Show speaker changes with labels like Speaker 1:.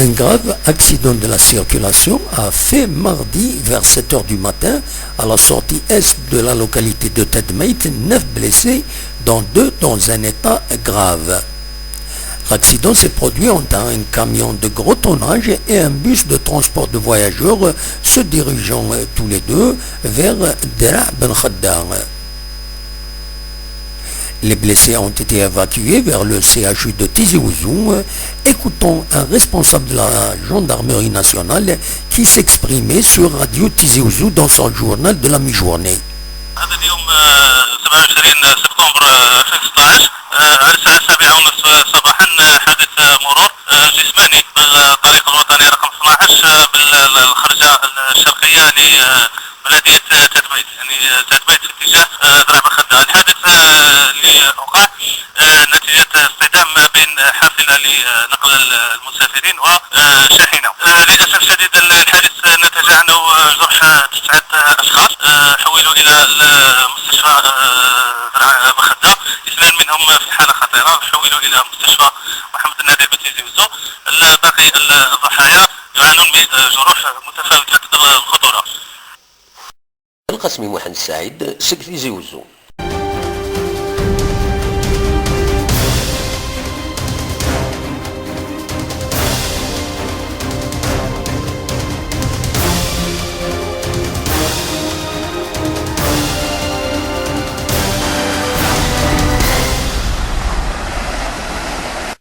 Speaker 1: Un grave accident de la circulation a fait mardi vers 7 h du matin à la sortie est de la localité de Tadmaït 9 blessés, dont 2 dans un état grave. L'accident s'est produit entre un camion de gros tonnage et un bus de transport de voyageurs se dirigeant tous les deux vers Dra Ben Khadda. Les blessés ont été évacués vers le CHU de Tizi Ouzou. Écoutons un responsable de la gendarmerie nationale qui s'exprimait sur Radio Tizi Ouzou dans son journal de la mi-journée.
Speaker 2: هذا اليوم 27 سبتمبر 2016 على الساعة 7:30 صباحا حادث مرور جسماني بالطريق الوطني رقم 12 بالخرجة الشرقية لبلدية تادمايت، يعني تادمايت في اتجاه ذراع بن خدة. الحادث اللي وقع نتيجة اصطدام بين حافلة لنقل المسافرين وشاحنة. للأسف الشديد الحادث نتج عنه جرح تسعة أشخاص حولوا إلى المستشفى ذراع بن خدة، اثنان منهم في حالة خطيرة حولوا إلى مستشفى محمد النادر بتيزي وزو. باقي الضحايا يعانون من جروح متفاوتة الخطورة.
Speaker 1: القسمي محمد سعيد، سيك تيزي وزو.